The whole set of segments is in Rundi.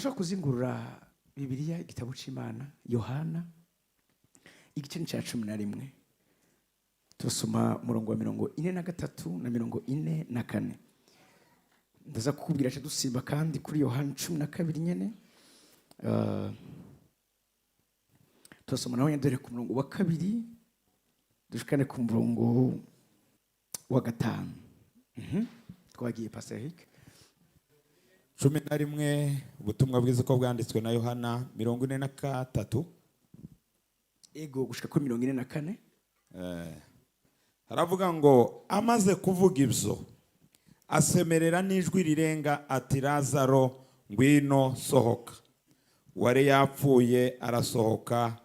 Turashobora kuzingurura Bibiliya, igitabo c'Imana, Yohana igice cya 11, turasoma umurongo wa 43 na 44. Ndaza kukubwira aca dusimba kandi kuri Yohana 12 nyene. Turasoma naho nyene, dore ku murongo wa 2 dushikane ku murongo wa 5. Twagiye, Pastor Eric. 11, ubutumwa bwiza uko bwanditswe na Yohana, 43. Ego, gushika kuri 44. Haravuga ngo: "Amaze kuvuga ibyo, asemerera n'ijwi rirenga ati: 'Lazaro, ngwino sohoka.' Wari yapfuye arasohoka,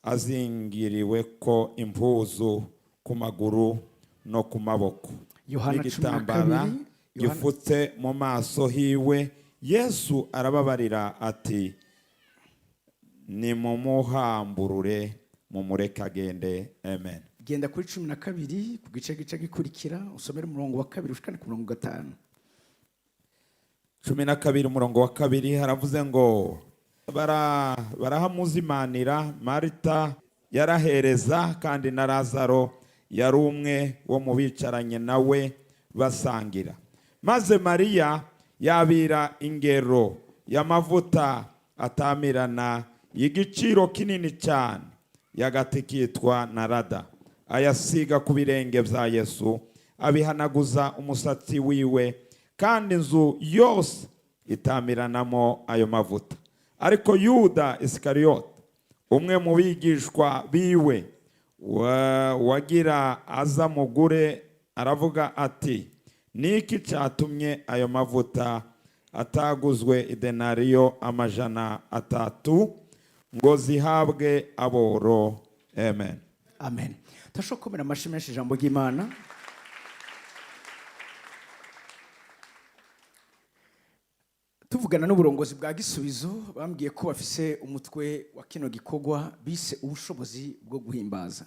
azingiriwe ko impuzu ku maguru no ku maboko, Yohana 12, n'igitambara Yohana- gifutse mu maso hiwe. Yesu arababarira ati: 'Nimumuhamburure, mumureke agende.' Amen." Genda kuri 12, ku gice gice gikurikira, usomere umurongo wa 2 ushikane ku murongo wa 5. 12, umurongo wa 2, haravuze ngo: "Barahamuzimanira. Marita yarahereza, kandi na Lazaro yari umwe wo mu bicaranye nawe basangira. Maze Mariya yabira ingero y'amavuta atamirana y'igiciro kinini cyane y'agati kitwa narada, ayasiga ku birenge bya Yesu, abihanaguza umusatsi wiwe, kandi inzu yose itamiranamo ayo mavuta. Ariko Yuda Isikariyota, umwe mu bigishwa biwe, wagira aza mugure, aravuga ati: 'Niki cyatumye ayo mavuta ataguzwe idenariyo 300 ngo zihabwe aboro?' Amen." Amen. Turashobora gukomera amashyi menshi ijambo ry'Imana. Tuvugana n'uburongozi bwa Gisubizo, bambwiye ko bafise umutwe wa kino gikorwa bise "Ubushobozi bwo guhimbaza",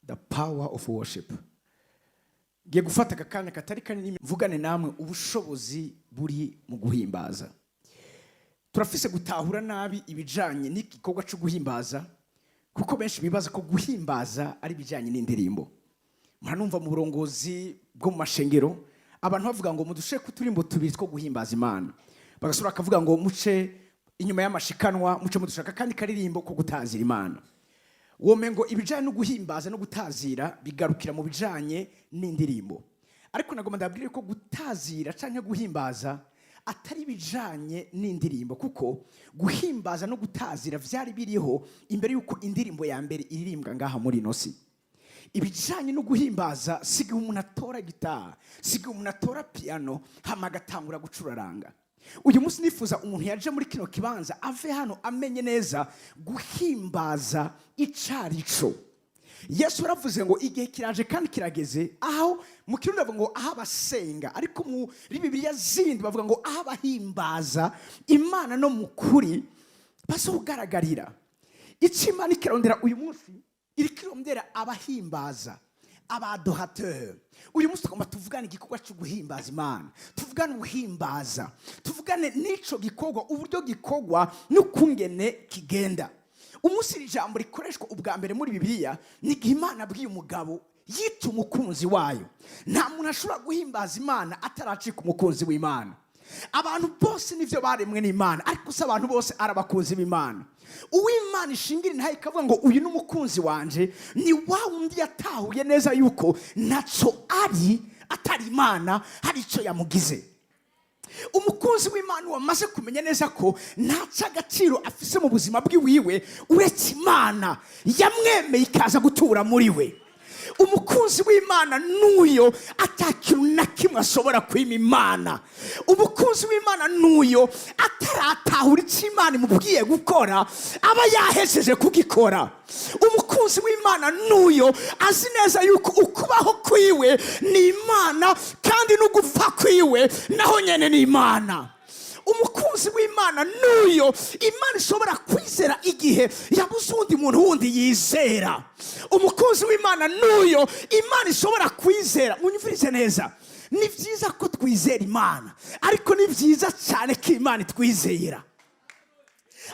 the power of worship. Ngiye gufata aka kanya katari kanini mvugane namwe ubushobozi buri mu guhimbaza. Turafise gutahura nabi ibijanye n'igikorwa cyo guhimbaza, kuko benshi bibaza ko guhimbaza ari ibijanye n'indirimbo. Muranumva mu burongozi bwo mu mashengero abantu bavuga ngo mudushe kuturimbo tubiri two guhimbaza Imana, bagasubira bakavuga ngo muce inyuma y'amashikanwa, muce mudushaka kandi karirimbo ko gutazira Imana. Wome ngo ibijanye no guhimbaza no gutazira bigarukira mu bijanye n'indirimbo. Ariko nagomba ndabwire ko gutazira canke guhimbaza atari ibijanye n'indirimbo, kuko guhimbaza no gutazira vyari biriho imbere y'uko indirimbo ya mbere iririmbwa ngaha muri ino si. Ibijanye no guhimbaza si igihe umuntu atora gitari, si igihe umuntu atora piano hama agatangura gucuraranga. Uyu munsi nifuza umuntu yaje muri kino kibanza ave hano amenye neza guhimbaza icarico. Yesu yaravuze ngo igihe kiraje kandi kirageze aho, mu Kirundi bavuga ngo aho abasenga, ariko muri Bibiliya zindi bavuga ngo aho abahimbaza Imana no mu kuri bazogaragarira. Icyo Imana ikirondera uyu munsi, iriko irondera abahimbaza, aba adorateurs. Uyu munsi tugomba tuvugane igikorwa cyo guhimbaza Imana, tuvugane ubuhimbaza, tuvugane n'ico gikorwa, uburyo gikorwa n'ukungene kigenda. Umunsi iri jambo rikoreshwa ubwa mbere muri Bibiliya ni igihe Imana abwiye umugabo yita umukunzi wayo. Nta muntu ashobora guhimbaza Imana ataracika umukunzi w'Imana. Abantu bose nivyo baremwe n'Imana, ariko si abantu bose ari abakunzi b'Imana. Uw'Imana ishingira intahe ikavuga ngo uyu ni umukunzi wanje, ni wa wundi yatahuye neza yuko ntaco ari atari Imana hari icyo yamugize. Umukunzi w'Imana wamaze kumenya neza ko ntaca agaciro afise mu buzima bw'iwiwe uretse Imana yamwemeye ikaza gutura muri we. Umukunzi w'Imana n'uyo atakintu na kimwe ashobora kwima Imana. Umukunzi w'Imana n'uyo ataratahura icyo Imana imubwiye gukora aba yahejeje kugikora. Umukunzi w'Imana n'uyo azi neza yuko ukubaho kwiwe ni Imana, kandi n'ugupfa kwiwe naho nyene ni Imana. Umukunzi w'Imana n'uyo Imana ishobora kwizera igihe yabuze uwundi muntu wundi yizera. Umukunzi w'Imana n'uyo Imana ishobora kwizera. Munyumvirize neza. Ni byiza ko twizera Imana, ariko ni byiza cyane ko Imana itwizera.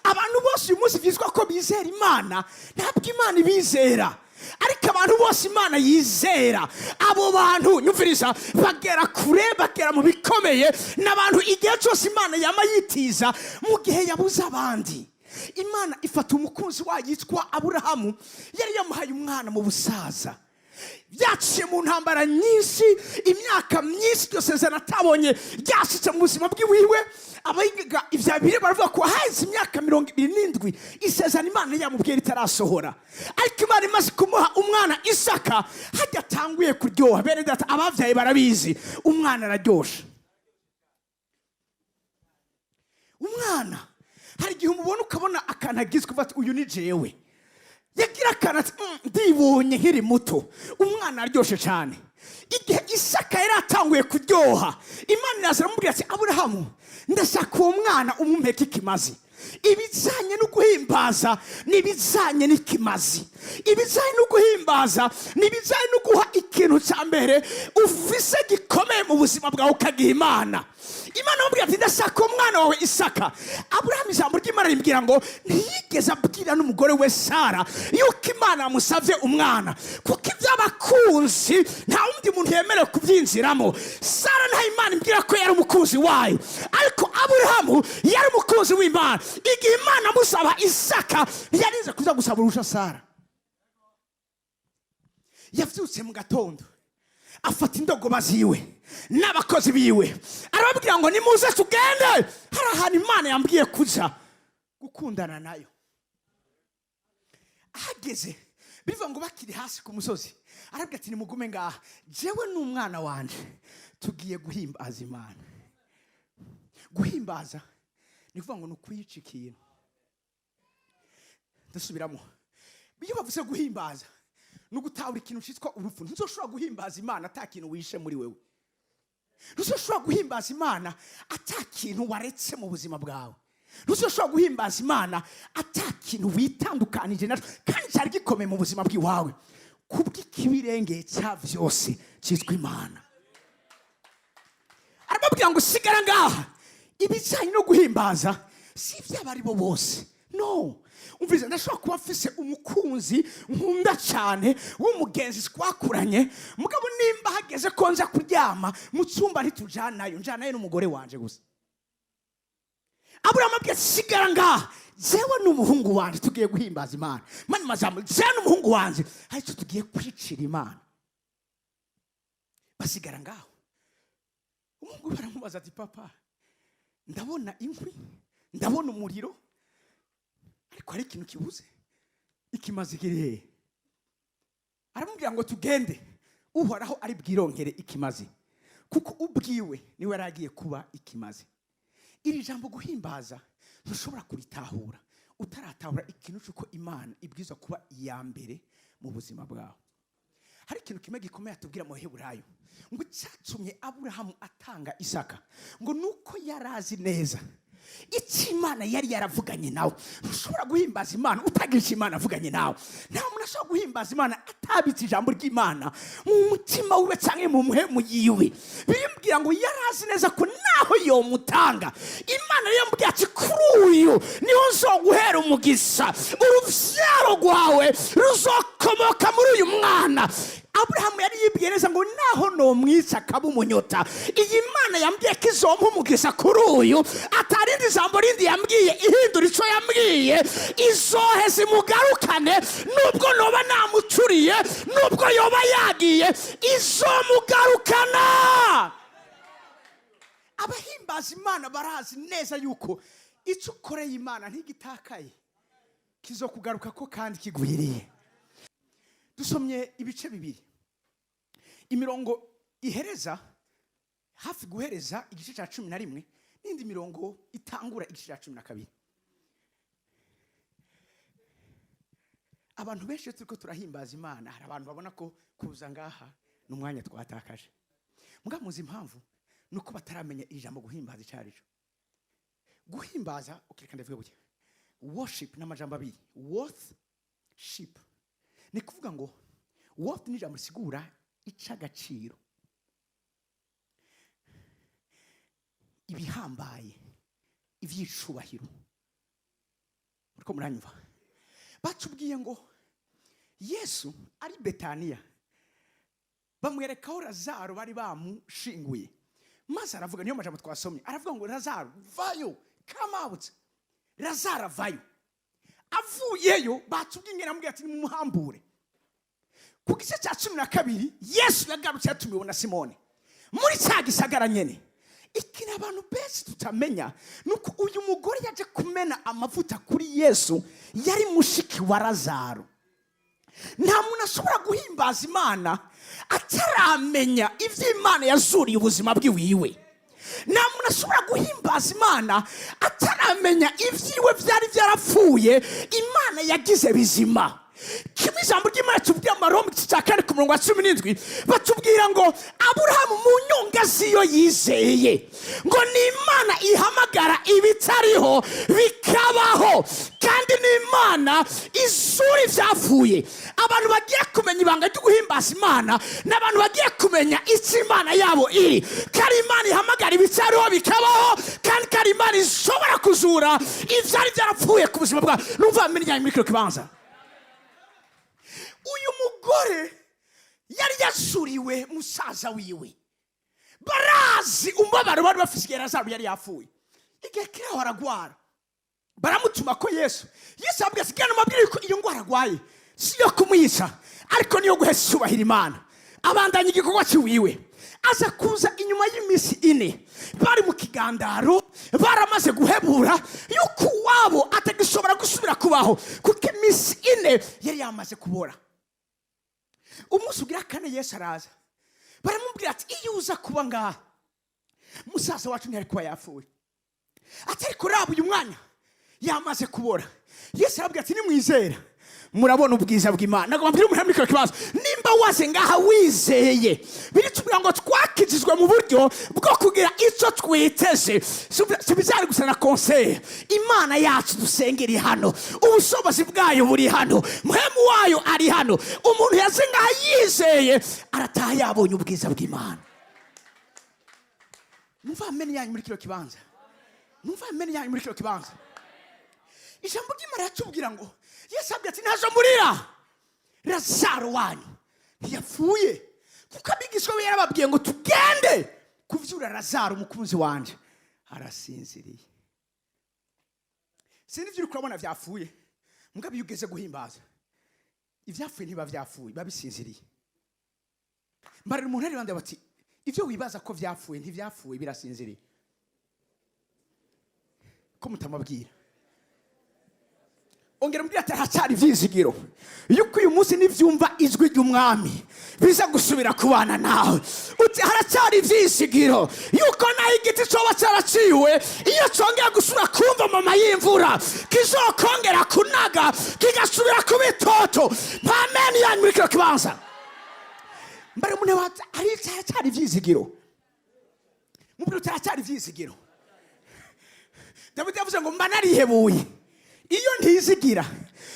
Abantu bose uyu munsi byitwa ko bizera Imana, ntabwo Imana ibizera. Ariko abantu bose Imana yizera, abo bantu, nyumviriza, bagera kure, bagera mu bikomeye. N'abantu igihe cyose Imana yama yitiza mu gihe yabuze abandi. Imana ifata umukunzi wayo yitwa Aburahamu, yari yamuhaye umwana mu busaza, byaciye mu ntambara nyinshi, imyaka myinshi, iryo sezerano atabonye ryashyitse mu buzima bw'iwiwe. Abiga ibya biri baravuga ko haheze imyaka 77 isezerano Imana yamubwiye ritarasohora. Ariko Imana imaze kumuha umwana Isaka, hajya atanguye kuryoha. Bene data, ababyaye barabizi, umwana araryosha. Umwana hari igihe umubona ukabona akantu agizwe, uvuga ati: "Uyu ni jewe." Yagira akantu ati: Ndibonye nkiri muto." Umwana aryoshe cyane. Igihe Isaka yari atanguye kuryoha, Imana iraza iramubwira ati: "Aburahamu, ndashaka uwo mwana umumpeke ikimazi." Ibijyanye no guhimbaza ni ibijyanye n'ikimazi. Ibijyanye no guhimbaza ni ibijyanye no guha ikintu cya mbere ufise gikomeye mu buzima bwawe, ukagiha Imana. Imana amubwira ati: "Ndashaka umwana wawe Isaka." Aburahamu, ijambo ry'Imana rimbwira ngo ntiyigeze abwira n'umugore we Sara yuko Imana yamusabye umwana, kuko iby'abakunzi nta wundi muntu yemerewe kubyinjiramo. Sara nta Imana imbwira ko yari umukunzi wayo, ariko Aburahamu yari umukunzi w'Imana. Igihe Imana amusaba Isaka, ntiyarize kuza gusaba urusha Sara. Yavyutse mu gatondo, afata indogoba ziwe n'abakozi biwe, arababwira ngo: "Nimuze tugende, hari ahantu Imana yambwiye kuja gukundana nayo." Ahageze, bivuga ngo bakiri hasi ku musozi, arabwira ati: "Nimugume ngaha, jewe n'umwana wanje tugiye guhimbaza Imana." Guhimbaza ni ukuvuga ngo ni ukwica ikintu. Ndasubiramo: iyo bavuze guhimbaza, ni ugutahura ikintu cyitwa urupfu. Ntuzoshobora guhimbaza Imana ata kintu wishe muri wewe. Ntuzoshobora guhimbaza Imana ata kintu waretse mu buzima bwawe. Ntuzoshobora guhimbaza Imana ata kintu witandukanije nacyo kandi cyari gikomeye mu buzima bw'iwawe, kubw'ikibirengeye cya byose cyitwa Imana. Arababwira ngo: "Sigara ngaha." Ibijyanye no guhimbaza si iby'abo bo bose. No umvise, ndashobora kuba mfise umukunzi nkunda cyane w'umugenzi twakuranye, mugabo nimba hageze ko nza kuryama mu cyumba, ntitujanayo, njanayo n'umugore wanje gusa. Aburahamu abwiye: "Sigara ngaha, jewe n'umuhungu wanje tugiye guhimbaza Imana." Mani majambo, jewe n'umuhungu wanje hari icyo tugiye kwicira Imana. Basigara ngaho. Umuhungu we baramubaza ati: "Papa, ndabona inkwi, ndabona umuriro, ariko hari ikintu kibuze. Ikimazi kiri hehe?" Aramubwira ngo: "Tugende, Uhoraho ari bwironkere ikimazi," kuko ubwiwe niwe yari agiye kuba ikimazi. Iri jambo guhimbaza ntushobora kuritahura utaratahura ikintu cy'uko Imana ibwirizwa kuba iya mbere mu buzima bwawe. Hari ikintu kimwe gikomeye atubwira mu Heburayo, ngo icyatumye Aburahamu atanga Isaka ngo nuko yari azi neza icyo Imana yari yaravuganye nawe. Ntushobora guhimbaza Imana utagira icyo Imana avuganye nawe. Nta muntu ashobora guhimbaza Imana atabitse ijambo ry'Imana mu mutima wiwe cyangwa mu muhemu yiwe. Bimbwira ngo yari azi neza ko naho yomutanga, Imana yambwiye ati: "Kuri uyu niho nzoguhera umugisha, urubyaro rwawe ruzokomoka muri uyu mwana." Aburahamu yari yibwiye neza ngo naho nomwica akaba umunyota, iyi Mana yambwiye ko izompa umugisha kuri uyu, atarindi jambo rindi yambwiye ihindura icyo yambwiye, izoheza imugarukane. Nubwo noba namucuriye, nubwo yoba yagiye, izomugarukana. Abahimbaza Imana barazi neza yuko icyo ukoreye Imana ntigitakaye, kizokugaruka ko kandi kigwiriye. Dusomye ibice bibiri, imirongo ihereza hafi guhereza igice cya 11 n'indi mirongo itangura igice cya 12. Abantu benshi, iyo turiko turahimbaza Imana, hari abantu babona ko kuza ngaha ni umwanya twatakaje. Mbwa muzi impamvu? Ni uko bataramenya iri jambo guhimbaza icyo ari cyo. Guhimbaza, ukireka ndavuga gutya: worship ni amajambo abiri. Worth ship ni kuvuga ngo worth ni ijambo risigura ic'agaciro. Ibihambaye, ibyicubahiro. Muriko muranyumva? Batubwiye ngo Yesu ari Betaniya, bamwerekaho Lazaro bari bamushinguye, maze aravuga, niyo majambo twasomye, aravuga ngo: "Lazaro, vayo, come out." Lazaro avayo. Avuyeyo, batubwiye ingene amubwira ati: "Nimumuhambure." Ku gice cya 12, Yesu yagarutse yatumiwe na Simone muri cya gisagara nyene. Ikintu abantu benshi tutamenya ni uko uyu mugore yaje kumena amavuta kuri Yesu yari mushiki wa Lazaro. Nta muntu ashobora guhimbaza Imana ataramenya ibyo Imana yazuriye ubuzima bw'iwiwe. Nta muntu ashobora guhimbaza Imana ataramenya ibyiwe byari byarapfuye Imana yagize bizima. Kimwe ijambo ry'Imana tubwira mu Baroma, igice cya 4 ku murongo wa 17, batubwira ngo Aburahamu mu nyonga z'iyo yizeye ngo ni Imana ihamagara ibitariho bikabaho, kandi ni Imana izura ibyapfuye. Abantu bagiye kumenya ibanga ryo guhimbaza Imana ni abantu bagiye kumenya icyo Imana yabo iri, ko ari Imana ihamagara ibitariho bikabaho, kandi ko ari Imana ishobora kuzura ibyari byarapfuye ku buzima bwabo. Numva bamenyanye muri kino kibanza. Uyu mugore yari yasuriwe musaza wiwe, barazi umubabaro bari bafise igihe Lazaro yari yapfuye. Igihe kiriho aragwara, baramutuma ko Yesu. Yesu ababwira ati: "Genda mubabwire ko iyo ndwara arwaye si iyo kumwica, ariko niyo guhesha icyubahiro Imana." Abandanya igikorwa cy'iwiwe. Aza kuza inyuma y'iminsi 4, bari mu kigandaro, baramaze guhebura yuko uwabo atagishobora gusubira kubaho, kuko iminsi 4 yari yamaze kubora. Umunsi ugira kane, Yesu araza. Baramubwira ati: "Iyo uza kuba ngaha, musaza wacu ntiyari kuba yapfuye." Ati: "Ariko raba, uyu mwanya yamaze kubora." Yesu arabwira ati: "Nimwizera murabona ubwiza bw'Imana." Ntabwo mbwira umuntu muri kino kibazo, nimba waze ngaha wizeye, biritubwira ngo twakijijwe mu buryo bwo kugira icyo twiteze. Si bijyanye gusa na concert. Imana yacu dusenga iri hano, ubushobozi bwayo buri hano, muhemu wayo ari hano. Umuntu yaze ngaha yizeye arataha yabonye ubwiza bw'Imana. Numva amene yanyu muri kino kibanza. Numva amene yanyu muri kino kibanza. Ijambo ry'Imana riratubwira ngo Yesu abwira ati: "Ntazo murira, Lazaro wanyu ntiyapfuye," kuko abigishwa be yarababwiye ngo: "Tugende kuvyura Lazaro, umukunzi wanje arasinziriye." Sinzi ibyo uri kurabona vyapfuye, mugabo iyo ugeze guhimbaza, ivyapfuye ntiba vyapfuye, biba bisinziriye. Mbarira umuntu ari bande bati: "Ibyo wibaza ko vyapfuye ntivyapfuye, birasinziriye." Ko mutamabwira? Ongera umbwira ati: "Haracyari ivyizigiro yuko uyu munsi nivyumva ijwi ry'Umwami biza gusubira kubana nawe." Uti: "Haracyari ivyizigiro yuko naho igiti coba cyaraciwe, iyo congera gusubira kumva mama y'imvura, kizokongera kunaga, kigasubira kuba itoto." Mpameni yanyu muri kino kibanza. Mbere umuntu waza ari haracyari ivyizigiro, mubwira uti: "Haracyari ivyizigiro." Dawidi yavuze ngo: "Mba narihebuye iyo ntizigira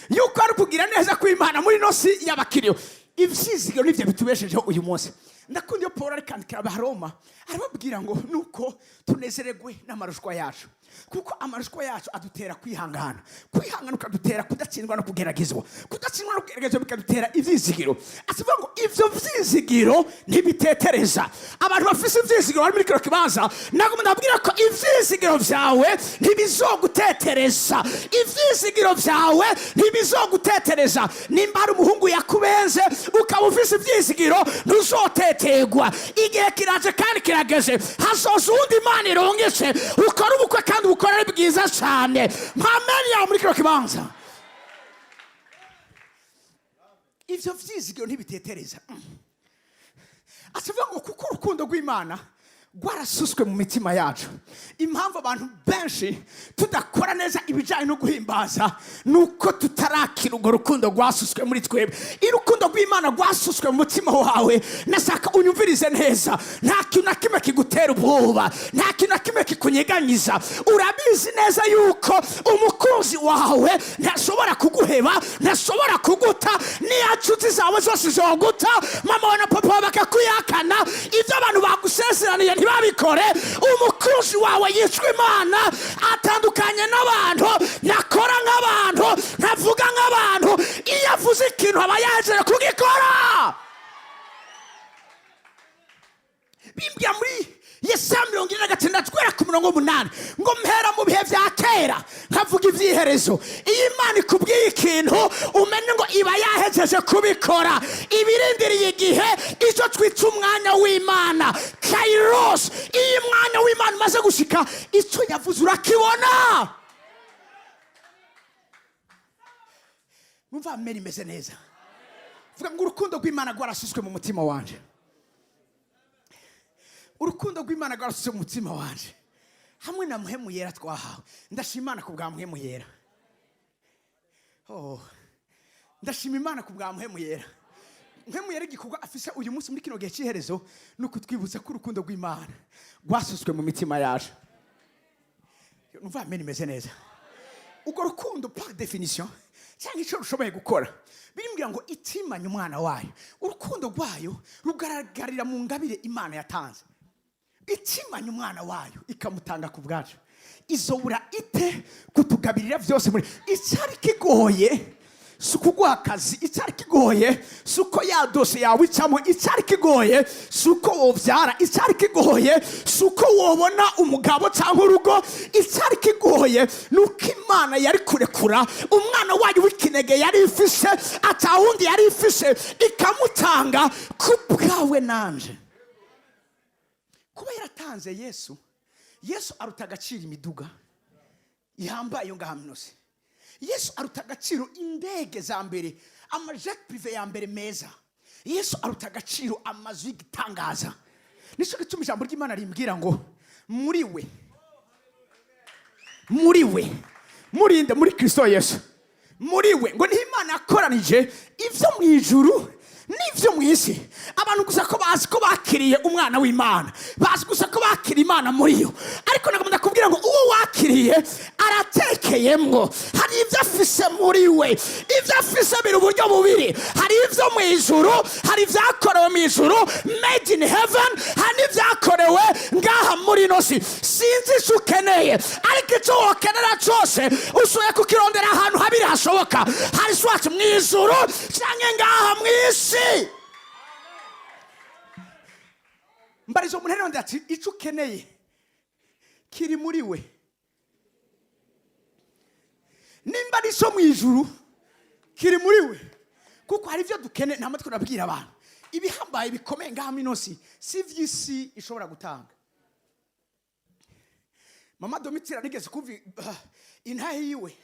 yuko ari ukugira neza kw'Imana muri ino si y'abakiriyo." Ivyizigiro nivyo bitubeshejeho uyu munsi. Ndakunda iyo Paul ari kandikira Abaroma, arababwira ngo nuko tunezererwe n'amarushwa yacu, kuko amarushwa yacu adutera kwihangana, kwihangana ukadutera kudatsindwa no kugeragezwa, kudatsindwa no kugeragezwa bikadutera ivyizigiro. Asivuga ngo ivyo vyizigiro ntibitetereza. Abantu bafise ivyizigiro bari muri kino kibanza, ntabwo ndabwira ko ivyizigiro vyawe ntibizogutetereza. Ivyizigiro vyawe ntibizogutetereza. Nimba hari umuhungu yakubenze, ukaba ufise ivyizigiro, ntuzotetegwa. Igihe kiraje kandi kirageze, hazoza uwundi Imana irungitse, ukora ubukwe kandi ubukore ari bwiza cyane. Mpameni yawe muri kino kibanza. Ivyo vyizigiro ntibitetereza. Asivuga ngo kuko urukundo rw'Imana rwarasuswe mu mitima yacu. Impamvu abantu benshi tudakora neza ibijyanye no guhimbaza ni uko tutarakira urwo rukundo rwasuswe muri twebwe. Iyo urukundo rw'Imana rwasuswe mu mutima wawe, nashaka unyumvirize neza, nta kintu na kimwe kigutera ubwoba, nta kintu na kimwe kikunyeganyiza. Urabizi neza yuko umukunzi wawe ntashobora kuguheba, ntashobora kuguta. Niya nshuti zawe zose zoguta, mama wawe na papa wawe bakakuyakana, ibyo abantu bagusezeranye. Yabasezeraniye ntibabikore. Umukunzi wawe yitwa Imana, atandukanye n'abantu, ntakora nk'abantu, ntavuga nk'abantu. Iyo avuze ikintu aba yaje kugikora. Bimbwira muri Yesaya 46 guhera ku murongo 8 ngo: "Mpera mu bihe bya kera nkavuga iby'iherezo." Iyo Imana ikubwiye ikintu, umenye ngo iba yahejeje kubikora, ibirindiriye igihe, icyo twita umwanya w'Imana, kairos. Iyo umwanya w'Imana umaze gushika, icyo yavuze urakibona. Numva amera imeze neza. Vuga ngo: "Urukundo rw'Imana rwarashyizwe mu mutima wanje." Urukundo rw'Imana rwarasutse mu mutima wanje hamwe na Muhemu Yera twahawe. Ndashima Imana ku bwa Muhemu Yera. Oh, ndashima Imana ku bwa Muhemu Yera. Muhemu Yera, igikorwa afise uyu munsi muri kino gihe cy'iherezo ni ukutwibutsa ko urukundo rw'Imana rwasuswe mu mitima yacu. Numva amen imeze neza. Urwo rukundo, par définition, cyangwa icyo rushoboye gukora, birimbwira ngo itimanye umwana wayo. Urukundo rwayo rugaragarira mu ngabire Imana yatanze. Itimanye umwana wayo ikamutanga ku bwacu, izobura ite kutugabirira byose? Muri icyari kigoye si ukuguha akazi, icyari kigoye si uko ya dosiye yawe icamo, icyari kigoye si uko wobyara, icyari kigoye si uko wobona umugabo cyangwa urugo. Icyari kigoye ni uko Imana yari kurekura umwana wayo w'ikinege yari ifise, atawundi yari ifise, ikamutanga ku bwawe nanje. Kuba yaratanze Yesu, Yesu aruta agaciro imiduga ihambaye yo ngaha minose. Yesu aruta agaciro indege za mbere, ama jet privé ya mbere meza. Yesu aruta agaciro amazu y'igitangaza. Nicyo gituma ijambo ry'Imana rimbwira ngo muri we, muri we, murinde, muri Kristo Yesu, muri we ngo niho Imana yakoranije ibyo mu ijuru n'ibyo mu isi. Abantu gusa ko bazi ko bakiriye umwana w'Imana, bazi gusa ko bakiriye Imana muri yo, ariko nagomba ndakubwira ngo uwo wakiriye aratekeyemwo, hari ibyo afise muri we. Ibyo afise biri uburyo bubiri: hari ibyo mu ijuru, hari ibyakorewe mu ijuru, made in heaven, hari n'ibyakorewe ngaha muri ino si. Sinzi icyo ukeneye, ariko icyo wokenera cyose ushoboye kukirondera ahantu habiri hashoboka: hari soit mu ijuru cyangwa ngaha mu isi. Mbarizo umuntu rero ati: "Icyo ukeneye kiri muri we." Nimba ari icyo mu ijuru, kiri muri we, kuko hari ibyo dukeneye. Nta matwi nabwira abantu, ibihambaye bikomeye ngaha mu ino si si iby'isi ishobora gutanga. Mama Domitira nigeze kumva intahe yiwe,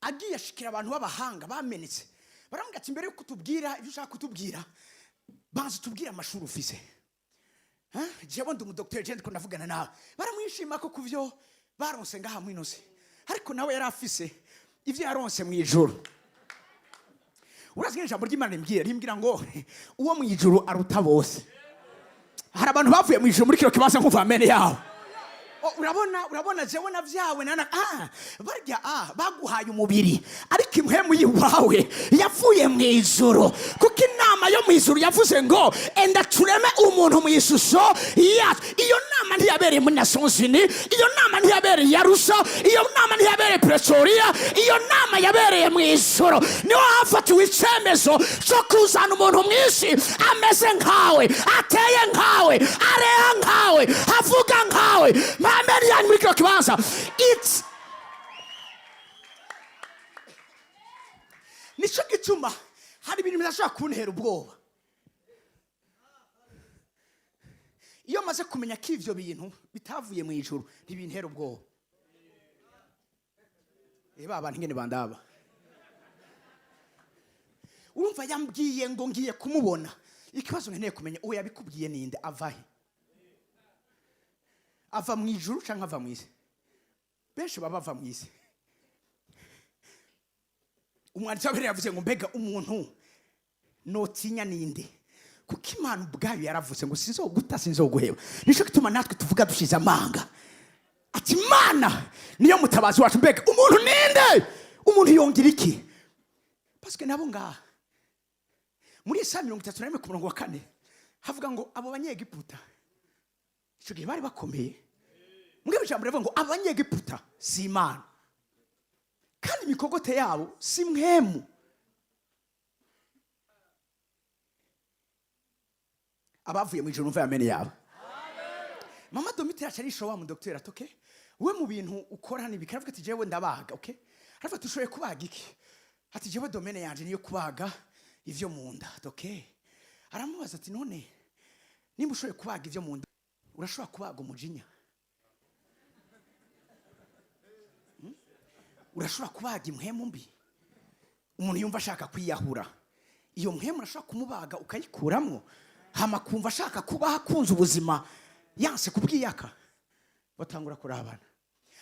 agiye ashikira abantu b'abahanga bamenetse, baramubwira ati: "Mbere yuko utubwira ibyo ushaka kutubwira, banza utubwire amashuri ufise." Jewe ndi umudokiteri, je ndiko ndavugana nawe. Baramwishima ko kuvyo baronse ngaha mu ino si, ariko nawe yari afise ivyo yaronse mu ijuru. Urazi ngene ijambo ry'Imana rimbwira ngo uwo mu ijuru aruta bose. Hari abantu bavuye mu ijuru muri kino kibanza, nkumva amene yawe. Oh, urabona, urabona, jewe navyawe nana barya baguhaye umubiri, ariko impwemu yiwawe yavuye mu ijuru, kuko inama yo mu ijuru yavuze ngo: "Enda tureme umuntu mu ishusho yacu." Iyo nama ntiyabereye muri Nations Unies, iyo nama ntiyabereye Arusha, iyo nama ntiyabereye Pretoria, iyo nama yabereye mu ijuru. Niho hafatiwe icyemezo cyo kuzana umuntu mu isi ameze nkawe, ateye nkawe, areha nkawe, avuga nkawe. Amen yanyu muri kino kibanza. It's nicyo gituma hari ibintu bidashobora kuntera ubwoba iyo maze kumenya ko ivyo bintu bitavuye mu ijuru. Ntibintera ubwoba. Reba abantu ingene bandaba. Urumva yambwiye ngo ngiye kumubona. Ikibazo nkeneye kumenya, uwo yabikubwiye ninde? Ava he? Ava mu ijuru cyangwa ava mu isi? Benshi baba bava mu isi. Umwanditsi w'Abaheburayo yavuze ngo: "Mbega umuntu notinya ninde?" Kuko Imana ubwayo yaravuze ngo: "Sinzoguta, sinzoguheba." Nicyo gituma natwe tuvuga dushize amanga ati: "Imana niyo mutabazi wacu, mbega umuntu ninde? Umuntu yongera iki?" Parce nabo ngaha muri Yesaya 31 ku murongo wa 4 havuga ngo abo Banyegiputa Icyo gihe bari bakomeye. Mbwira ijambo rivuga ngo Abanyegiputa si Imana, kandi imikogote yabo si mwemu. Abavuye mu ijoro, numva yamene yabo. Mama Domitira aca arisha wa mudokiteri ati: "Okay, we mu bintu ukora ni biki?" Aravuga ati: "Jewe ndabaga." "Okay." Aravuga ati: "Ushoboye kubaga iki?" Ati: "Jewe domaine yanje niyo kubaga ivyo mu nda." Ati: "Okay." Aramubaza ati: "None nimba ushoboye kubaga ivyo mu nda, urashobora kubaga umujinya? Urashobora kubaga impwemu mbi? Umuntu yumva ashaka kwiyahura, iyo mpwemu urashobora kumubaga ukayikuramwo, hama kumva ashaka kubaho akunze ubuzima, yanse kubwiyaka?" Batangura kurabana.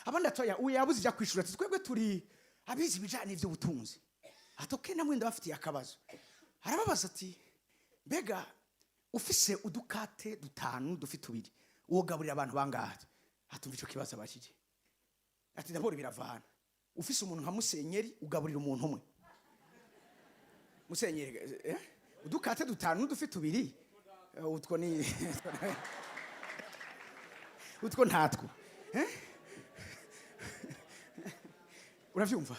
Abandi atoya, uyu yabuze ijya kwishura. Ati: "Twebwe turi abizi ibijyanye n'iby'ubutunzi." Ati: "Okay, namwe ndabafitiye akabazo." Arababaza ati: "Mbega ufise udukate dutanu dufite tubiri, uwogaburira abantu bangahe?" Atumva ico kibazo abakije. Ati: "Ndabona biravana. Ufise umuntu nka musenyeri, ugaburira umuntu umwe. Musenyeri, udukate dutanu n'udufi tubiri, utwo ni utwo ntatwo, eh? Uravyumva?"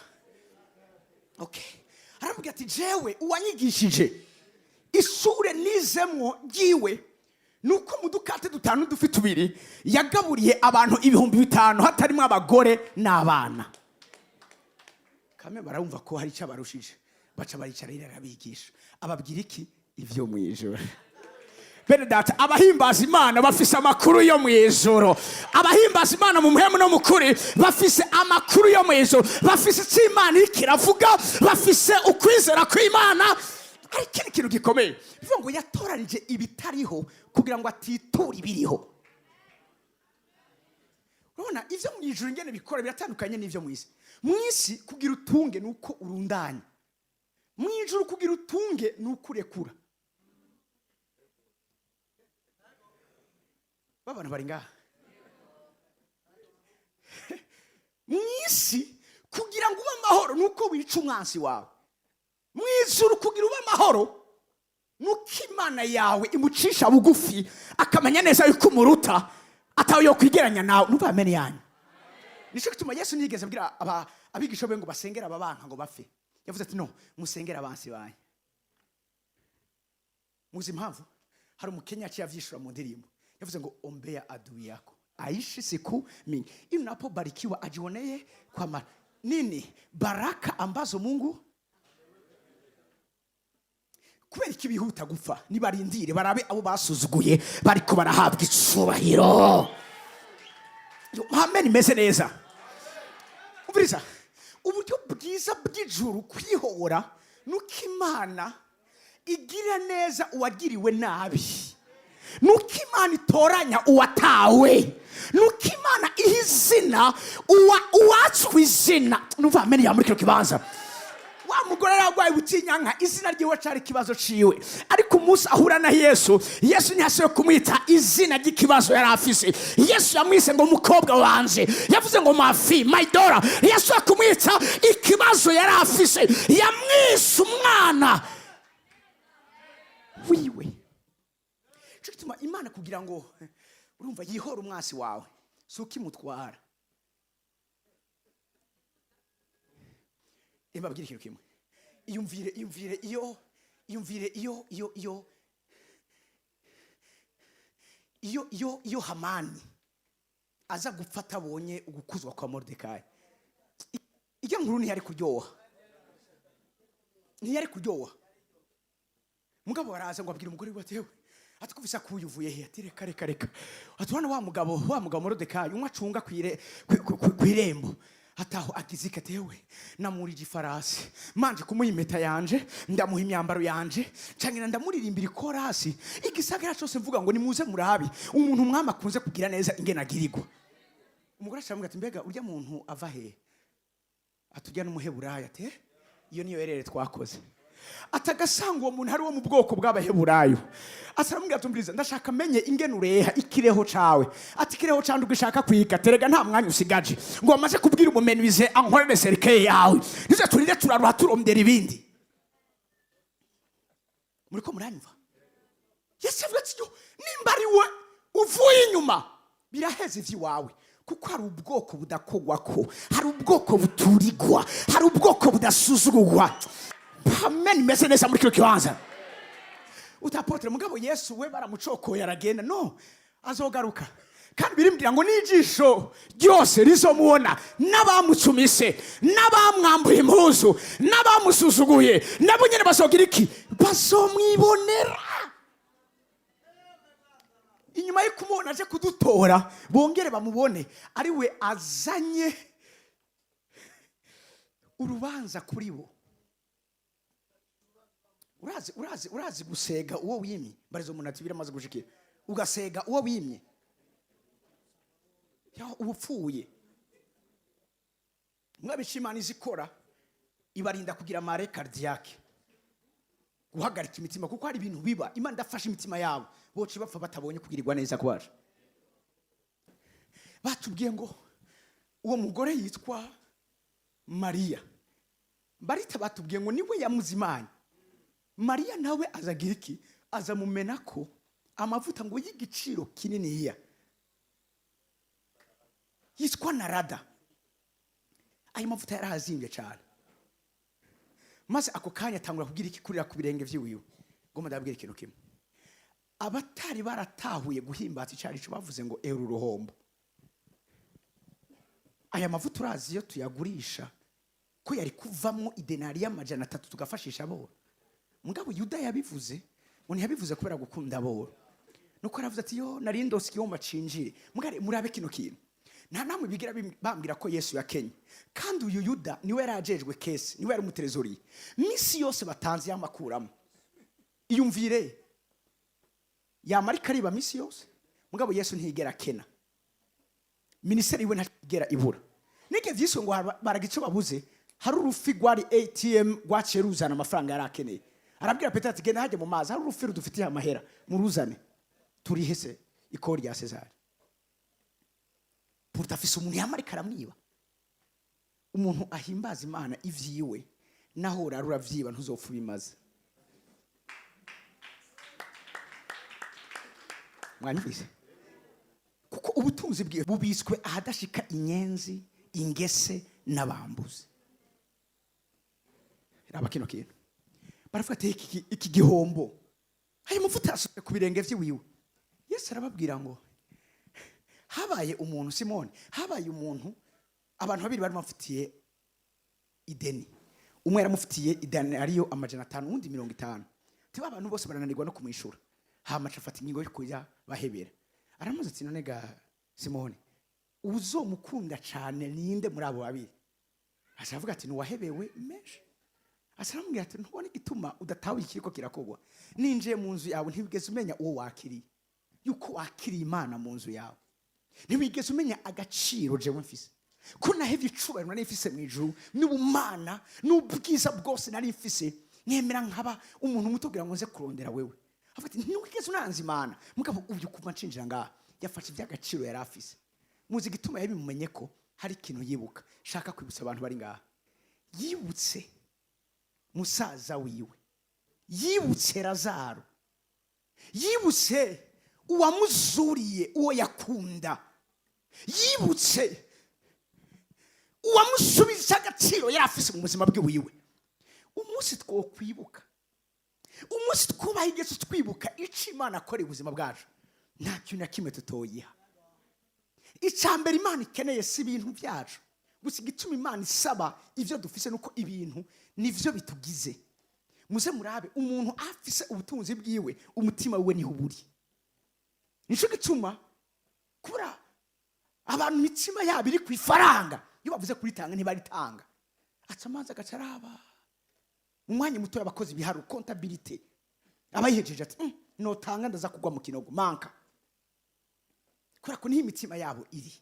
Okay. Aravuga ati: "Jewe uwanyigishije ishure nizemwo ryiwe nuko mu dukate dutanu n'udufi tubiri yagaburiye abantu 5000, hatarimo abagore n'abana." Kame barumva ko hari icyo abarushije. Baca baricara, rero arabigisha. Ababwira iki? Ivyo mu ijoro. Bene data, abahimbaza Imana bafise amakuru yo mu ijoro. Abahimbaza Imana mu muhemu no mu kuri bafise amakuru yo mu ijoro, bafise icyo Imana iriko iravuga, bafise ukwizera kw'Imana. Hari ikindi kintu gikomeye bivuga ngo yatoranije ibitariho kugira ngo atiture ibiriho. Urabona ivyo mu ijuru ingene bikora biratandukanye n'ivyo mu isi. Mu isi kugira utunge ni uko urundanya. Mu ijuru kugira utunge ni uko urekura. Babantu bari ngaha? Mu isi kugira ngo ube amahoro ni uko wica umwansi wawe. Mu ijuru kugira ube amahoro ni uko Imana yawe imucisha bugufi, akamenya neza yuko umuruta, atawe yo kwigeranya nawe. Numva amene yanyu. Nicyo gituma Yesu ntiyigeze abwira abigisha be ngo basengere ababanka ngo bapfe. Yavuze ati: "No musengere abansi banyu." Muzi impamvu? Hari Umukenya yaciye avyishura mu ndirimbo. Yavuze ngo: "Ombea adui yako aishi siku mingi, ili unapobarikiwa ajionee kwa mara nini baraka ambazo Mungu." Kubera iki bihuta gupfa? Nibarindire barabe abo basuzuguye bariko barahabwa icubahiro. Yo, amen imeze neza. Umviriza, uburyo bwiza bw'ijuru kwihora nuko Imana igira neza uwagiriwe nabi, nuko Imana itoranya uwatawe, nuko Imana iha izina uwatswe izina. Numva amen ya muri kino kibanza. Wa mugore yaragwaye ubutinyanka, izina ryiwe cari ikibazo ciwe. Ariko umunsi ahura na Yesu, Yesu ntiyasubiye kumwita izina ry'ikibazo yari afise. Yesu yamwise ngo mukobwa wanje. Yavuze ngo ma fille, my daughter. Yasubiye kumwita ikibazo yari afise, yamwise umwana wiwe. Ico gituma Imana kugira ngo urumva yihora umwasi wawe si uko imutwara. Mbabwire ikintu kimwe. Iyumvire, iyumvire iyo, iyumvire iyo, iyo, iyo, iyo, iyo, iyo Hamani aza gupfa atabonye ugukuzwa kwa Moridekayi, ijya nkuru ntiyari kuryoha, ntiyari kuryoha. Mugabo baraza ngo abwire umugore we ati: "Yewe," ati, "kumvise akuye uvuye he?" Ati: "Reka, reka, reka." Ati: "Hano wa mugabo Moridekayi umwe acunga kw'irembo ataho agize iki?" Ati: "Yewe, namurije ifarasi, manje kumuha impeta yanje, ndamuha imyambaro yanje, cangira ndamuririmbira ikorasi igisagara cose, mvuga ngo nimuze murabi umuntu umwami akunze kugira neza ingene agirirwa." Umugore aca aramubwira ati: "Mbega urya muntu ava hehe?" Ati: "Urya n'Umuheburayo." Ati: "Eh, iyo niyo erere twakoze." Ati: "Agasanga uwo muntu ari wo mu bwoko bw'Abaheburayo." Ati, aramubwira ati: "Umviriza, ndashaka amenye ingene ureha ikireho cawe." Ati: "Ikireho canje ugishaka kwiga terega nta mwanya usigaje ngo wamaze kubwira umumenuisier ankorere cercueil yawe, nize turinde turaruha turondera ibindi." Muriko muranyumva? Yesu avuga ati: "Yo, nimba ari we Uvuye inyuma, biraheze ivy'iwawe, kuko hari ubwoko budakogwako, hari ubwoko buturigwa, hari ubwoko budasuzugurwa. Amen. Imeze neza muri kino kibanza. Uti: "Apôtre, mugabo Yesu we baramucokoye aragenda." No azogaruka, kandi birimbwira ngo n'ijisho ryose rizomubona, n'abamucumise, n'abamwambuye impuzu, n'abamusuzuguye, nabo nyine bazogira iki? Bazomwibonera. Inyuma yo kumubona aje kudutora, bongere bamubone ari we azanye urubanza kuri bo. Urazi gusega uwo wimye? Mbarizo umuntu ati: "Biramaze gushikira ugasega uwo wimye?" Ya, uba upfuye. Mwabica, Imana izikora ibarinda kugira arrêt cardiaque, guhagarika imitima, kuko hari ibintu biba Imana idafashe imitima yabo, boce bapfa batabonye kugirirwa neza kwacu. Batubwiye ngo uwo mugore yitwa Mariya barita, batubwiye ngo niwe yamuzimanye. Mariya nawe azagira iki? Aza mumena ko amavuta ngo y'igiciro kininiya yitwa narada. Ayo mavuta yari azimbye cyane. Maze ako kanya atangura kugira iki? Kurira ku birenge by'iwiwe. Ngo ndababwira ikintu kimwe: abatari baratahuye guhimbaza icyo cyo, bavuze ngo: "Era uruhombo, aya mavuta urazi iyo tuyagurisha ko yari kuvamwo idenari y'300 tugafashisha aboro?" Mugabo Yuda yabivuze ngo ntiyabivuze kubera gukunda aboro, nuko aravuze ati: "Yo, nari ndose igihombo cinjire." Mugare murabe kino kintu, nta namwe bigira bambwira ko Yesu yakenye, kandi uyu Yuda niwe yari ajejwe caisse, niwe yari umutrésorier. Misi yose batanze yamakuramo. Iyumvire, yamara ikariba misi yose. Mugabo Yesu ntiyigera akena, minisiteri iwe ntigera ibura. Nige vyiswe ngo baraga ico babuze, hari urufi rwari ATM rwaciye ruzana amafaranga yari akeneye. Arabwira Petero ati: "Genda hajya mu mazi, hari urufi rudufitiye amahera, muruzane turihe se ikori rya Sezari." Pourtant afise umuntu yamarika aramwiba. Umuntu ahimbaza Imana ivyiwe, naho urara uravyiba, ntuzopfa ubimaze. Mwanyumvise? Kuko ubutunzi bwiwe bubitswe ahadashika inyenzi, ingese n'abambuzi. Raba kino kintu, baravuga ati: Iki gihombo, ayo mavuta yasutse ku birenge vy'iwiwe." Yesu arababwira ngo habaye umuntu, Simoni, habaye umuntu, abantu babiri bari bamufitiye ideni. Umwe yaramufitiye ideni ariyo 500, uwundi 50. Tiba abantu bose barananirwa no kumwishura. Hama aca afata ingingo yo kujya bahebera. Aramuza ati: "None ga Simoni, uzomukunda cane ninde muri abo babiri?" Aca avuga ati: "Nuwahebewe menshi." Aca aramubwira ati: "Ntubona igituma udatahuye ikiriko kirakogwa? Ninjiye mu nzu yawe, ntiwigeze umenya uwo wakiriye, yuko wakiriye Imana mu nzu yawe. Ntiwigeze umenya agaciro jewe mfise, ko nahevye icubahiro nari mfise mu ijuru, n'ubumana n'ubwiza bwose nari mfise, nkemera nkaba umuntu muto kugira ngo nze kurondera wewe." Avuga ati: "Ntiwigeze unanza Imana." Mugabo uyu kuva nshinjira ngaha, yafashe iby'agaciro yari afise. Muzi igituma yabimumenye? Ko hari ikintu yibuka. Shaka kwibutsa abantu bari ngaha: yibutse musaza wiwe, yibutse Lazaro, yibutse uwamuzuriye uwo yakunda, yibutse uwamusubije agaciro yari afise mu buzima bwiwiwe. Umunsi twokwibuka, umunsi twubaha ingeso, twibuka icyo Imana akoreye ubuzima bwacu, nta kintu na kimwe tutoyiha. Icya mbere Imana ikeneye si ibintu byacu gusa. Igituma Imana isaba ibyo dufise nuko ibintu nivyo bitugize. Muze murabe umuntu afise ubutunzi bwiwe, umutima wiwe niho buri. Nico gituma kubura abantu imitima yabo iri ku ifaranga, iyo bavuze kuritanga ntibaritanga. Aca amazi, agaca araba mu mwanya muto abakozi biharu comptabilité, abayihejeje ati: "Notanga ndaza kugwa mu kinogo manka," kubera ko niho imitima yabo iri.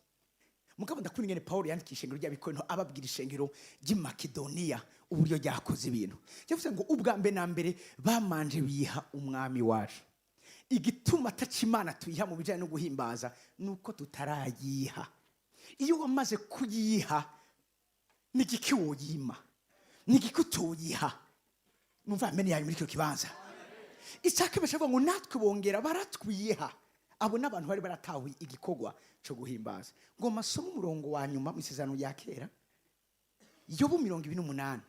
Mugabo ndakunda ingene Paul yandikisha ishengero ry'Abikorinto, ababwira ishengero ry'i Makedoniya uburyo ryakoze ibintu. Yavuze ngo ubwa mbere na mbere bamanje biha Umwami wacu. Igituma ataca Imana tuyiha mu bijyanye no guhimbaza ni uko tutarayiha. Iyo wamaze kuyiha, ni igiki woyima? Ni igiki utoyiha? Numva amene yanyu muri icyo kibanza. Icyakabiri avuga ngo natwe bongera baratwiha. Abo n'abantu bari baratahuye igikorwa cyo guhimbaza. Ngo masome umurongo wa nyuma mu Isezerano rya Kera, Yobu 28.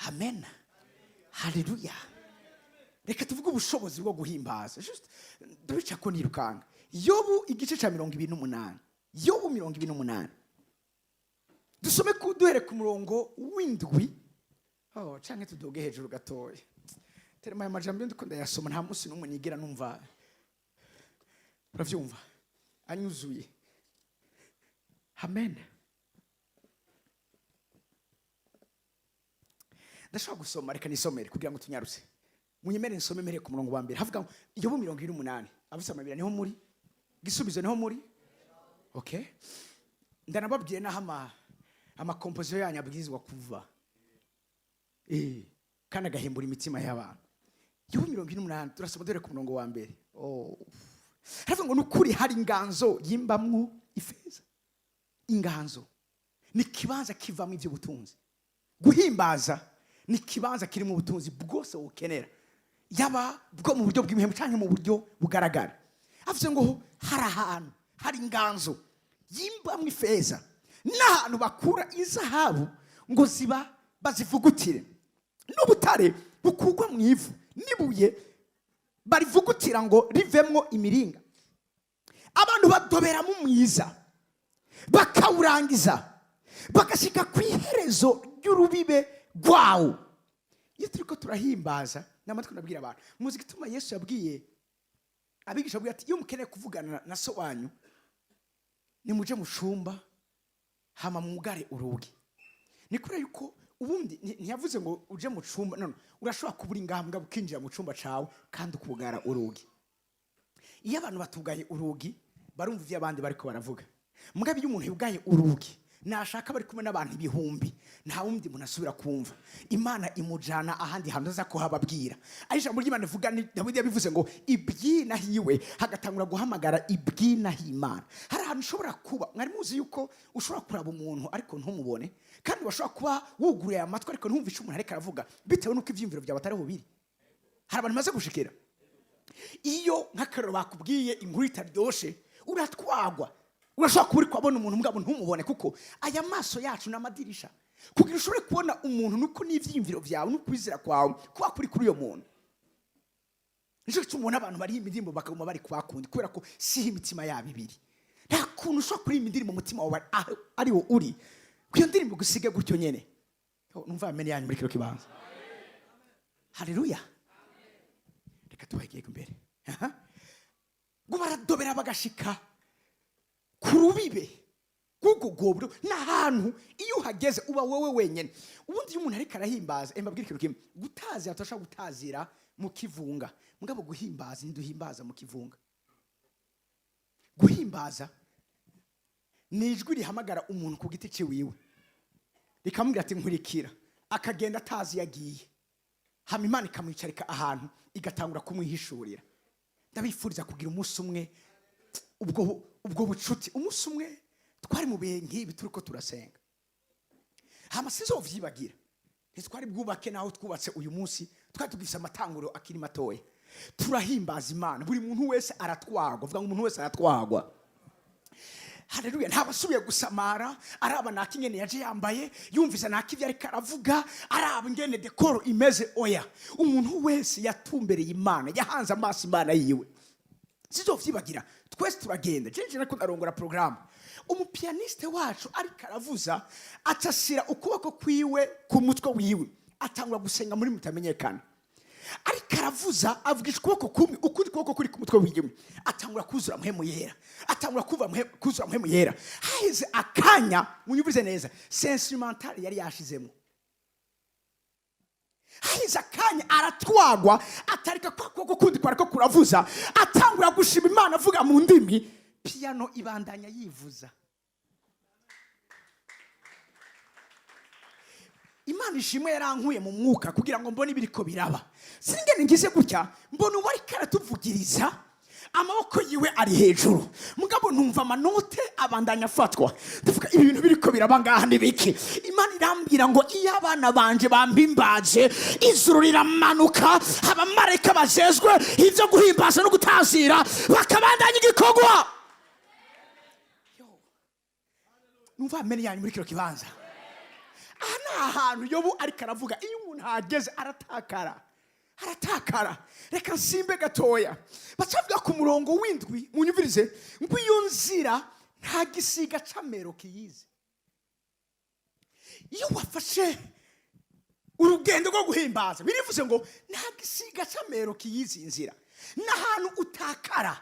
Amen, haleluya. Reka tuvuge ubushobozi bwo guhimbaza. Just ndabica ko nirukanga. Yobu igice cya 28, Yobu 28, dusome duhere ku murongo w'indwi. Oh, canke tuduge hejuru gatoya. Terema aya majambo ndiko ndayasoma, nta munsi n'umwe nigera numva, uravyumva, anyuzuye. Amen. Ndashobora gusoma, reka nisomere kugira ngo tunyarutse. Munyemere nsome mere ku murongo wa mbere. Havuga ngo, Yobu 28. Abise amabira niho muri Gisubizo, niho muri. Okay, ndanababwiye naho ama composition yanyu abwirizwa kuva kandi agahembura imitima y'abantu. Yobu 28, turasoma dore ku murongo wa mbere. Oh. Haravuga ngo: "Nukuri hari inganzo yimbamwo ifeza." Inganzo ni ikibanza kivamo iby'ubutunzi. Guhimbaza ni ikibanza kirimo ubutunzi bwose ukenera, yaba bwo mu buryo bw'ibihembo cyangwa mu buryo bugaragara. Avuze ngo hari ahantu hari inganzo yimbamwo ifeza n'ahantu bakura izahabu ngo ziba bazivugutire, n'ubutare bukugwa mu ivu, n'ibuye barivugutira ngo rivemwo imiringa. Abantu badoberamo umwiza bakawurangiza, bagashyika ku iherezo ry'urubibe rwawo. Iyo turi ko turahimbaza n'amatwi, nabwira abantu, muzi igituma Yesu yabwiye abigisha, abwira ati: "Iyo mukeneye kuvugana na so wanyu, nimuje mu cumba, hama mwugare urugi." Ni kubera yuko ubundi ntiyavuze ngo uje mu cumba. None urashobora kuba uri ngaha mugabo ukinjira mu cumba cawe kandi ukugara urugi. Iyo abantu batugaye urugi, barumva ivyo abandi bariko baravuga. Mugabo iyo umuntu yugaye urugi, nashaka bari kumwe n'abantu ibihumbi, nta wundi muntu asubira kumva. Imana imujana ahandi hantu aza kuhababwira. Aho ijambo ry'Imana rivuga, ni Dawidi yabivuze ngo ibyina hiwe hagatangura guhamagara ibyina h'Imana. Hari ahantu ushobora kuba, mwari muzi yuko ushobora kuraba umuntu ariko ntumubone, kandi washobora kuba wuguruye amatwi ariko ntumve icyo umuntu ariko aravuga, bitewe n'uko ibyiyumviro byawe atariho biri. Hari abantu bamaze gushikira iyo nk'akarero bakubwiye inkuru itaryoshe, uratwagwa. Urashobora kuba uri kubona umuntu mugabo ntumubone, kuko aya maso yacu ni amadirisha. Kugira ushobore kubona umuntu, nuko n'ibyiyumviro byawe n'ukwizera kwawe kuba kuri kuri uyo muntu. Nicyo gituma ubona abantu baririmba indirimbo bakaguma bari kubakundi, kubera ko siho imitima yabo ibiri. Nta kuntu ushobora kuririmba indirimbo umutima wawe ariwo uri ku iyo ndirimbo, gusige gutyo nyene. Oh, numva amene yanyu muri kino kibanza. Haleluya. Reka tubagiye imbere. Aha. Ngo baradobera bagashika ku rubibe rw'ubwo rwobo. Ni ahantu iyo uhageze uba wowe wenyine. Ubundi iyo umuntu ariko arahimbaza, mbabwire ikintu kimwe: gutazira turashobora gutazira mu kivunga, mugabo guhimbaza ntiduhimbaza mu kivunga. Guhimbaza ni ijwi rihamagara umuntu ku giti ciwiwe, rikamubwira ati: "Nkurikira." Akagenda atazi iyo agiye, hama Imana ikamwicarika ahantu, igatangura kumwihishurira. Ndabifuriza kugira umunsi umwe ubwo bucuti. Umunsi umwe twari mu bihe nk'ibi, turi ko turasenga, hama sinzovyibagira, ntitwari bwubake naho twubatse uyu munsi, twari tugifise amatanguriro akiri matoya. Turahimbaza Imana, buri muntu wese aratwagwa. Vuga ngo: "Umuntu wese aratwagwa." Haleluya. Ntabwo asubiye gusamara araba naka ingene yaje yambaye, yumvise naka ibyo ariko aravuga, araba ingene décor imeze. Oya, umuntu wese yatumbereye Imana, yahanze amaso Imana yiwe. Sizovyibagira, twese turagenda, jeje nariko ndarongora porogaramu, umupianiste wacu ariko aravuza, acasira ukuboko kwiwe ku mutwe wiwe, atangura gusenga muri mutamenyekana. Ariko aravuza, avugisha ukuboko kumwe, ukundi kuboko kuri ku mutwe wiwe, atangura kuzura Mpwemu Yera, atangura kuzura Mpwemu Yera. Haheze akanya, munyumvise neza, instrumental yari yashizemo, haheze akanya aratwagwa, atarika kwa kuboko kundi kwariko kuravuza, atangura gushima Imana avuga mu ndimi, piano ibandanya yivuza. Imana ishimwe yarankuye mu mwuka kugira ngo mbone ibiriko biraba. Singene ngize gutya, mbona uwo ariko aratuvugiriza Amaboko yiwe ari hejuru, mugabo numva amanote abandanya afatwa. Ndavuga, ibi bintu biriko biraba ngaha ni biki? Imana irambwira ngo iyo abana banje bampimbaje, ijuru riramanuka, abamarayika bajejwe ivyo guhimbaza no gutazira bakabandanya igikorwa. Yo. Numva amene yanyu muri kino kibanza. Aha ni ahantu Yobu ariko aravuga, iyo umuntu ahageze aratakara, aratakara. Reka nsimbe gatoya. Bacavuga ku murongo w'indwi, munyumvirize, ngo iyo nzira nta gisiga c'amero kiyizi. Iyo wafashe urugendo rwo guhimbaza, birivuze ngo nta gisiga c'amero kiyizi. Inzira n'ahantu utakara,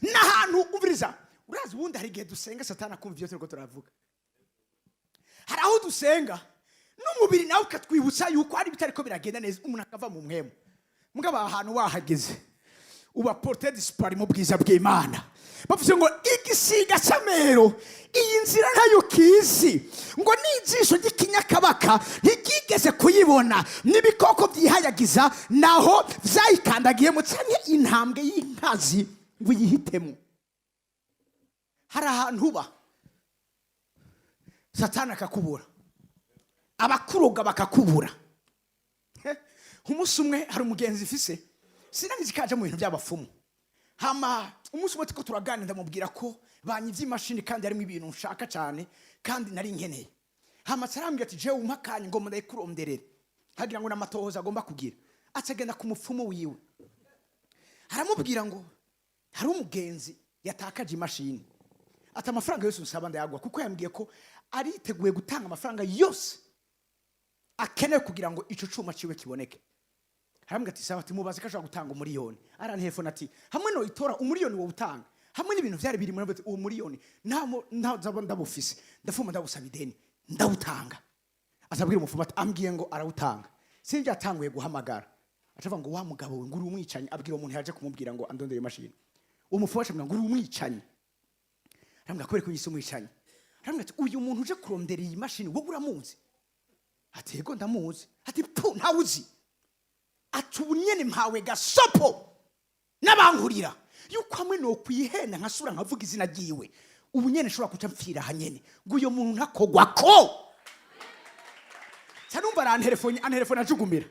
n'ahantu umviriza. Urazi, ubundi hari igihe dusenga Satani akumva ibyo turiko turavuga. Hari aho dusenga n'umubiri nawe ukatwibutsa yuko hari ibitariko biragenda neza, umuntu akava mu mpwemu. Mugabo aha hantu wahageze, uba porté disparu mu bwiza bw'Imana. Bavuze ngo igisiga cy'amero iyi nzira ntayo kizi, ngo n'ijisho ry'ikinyakabaka ntiryigeze kuyibona, n'ibikoko byihayagiza naho byayikandagiyemo, cyangwa intambwe y'inkazi ngo uyihitemo. Hari ahantu uba, Satani akakubura, abakuroga bakakubura. Umunsi umwe hari umugenzi mfise, sinanizi kaje mu bintu by'abafumu. Hama umunsi umwe turiko turaganira, ndamubwira ko banyivye imashini kandi harimo ibintu nshaka cyane kandi nari nkeneye. Hama arambwira ati: "Jewe umpa akanya ngo ndayikuronderere." Hagira ngo n'amatohoza agomba kugira. Acagenda ku mupfumu wiwe, aramubwira ngo hari umugenzi yatakaje imashini, ati amafaranga yose usaba ndayagwa, kuko yambwiye ko ariteguye gutanga amafaranga yose akenewe kugira ngo ico cuma ciwe kiboneke. Arambwira ati: "Sawa." Ati: "Mubaze ko ashobora gutanga umuriyoni." Arantelefona ati: "Hamwe no itora umuriyoni wowe utanga hamwe n'ibintu vyari biri muri uwo muriyoni, nta ndabufise, ndafuma ndabusaba ideni, ndawutanga." Azabwira umupfumu ati: "Ambwiye ngo arawutanga." Sinjye yatanguye guhamagara, acavuga ngo: "Wa mugabo we, ngo uri umwicanyi." Abwira uwo muntu yaje kumubwira ngo andondere imashini. Uwo mupfumu acamubwira ngo: "Uri umwicanyi." Arambwira: "Kubera ko yise umwicanyi?" Arambwira ati: "Uyu muntu uje kurondera iyi mashini, wowe uramuzi?" Ati: "Yego, ndamuzi." Ati: "Pu, ntawuzi." Ati: "Ubu nyene mpawe gasopo n'abankurira yuko hamwe no kwihenda nkasubira nkavuga izina ryiwe, ubu nyene nshobora kuca mpfira aha nyene, ngo uyo muntu ntakogwa ko." Numva arantelefone, antelefone ajugumira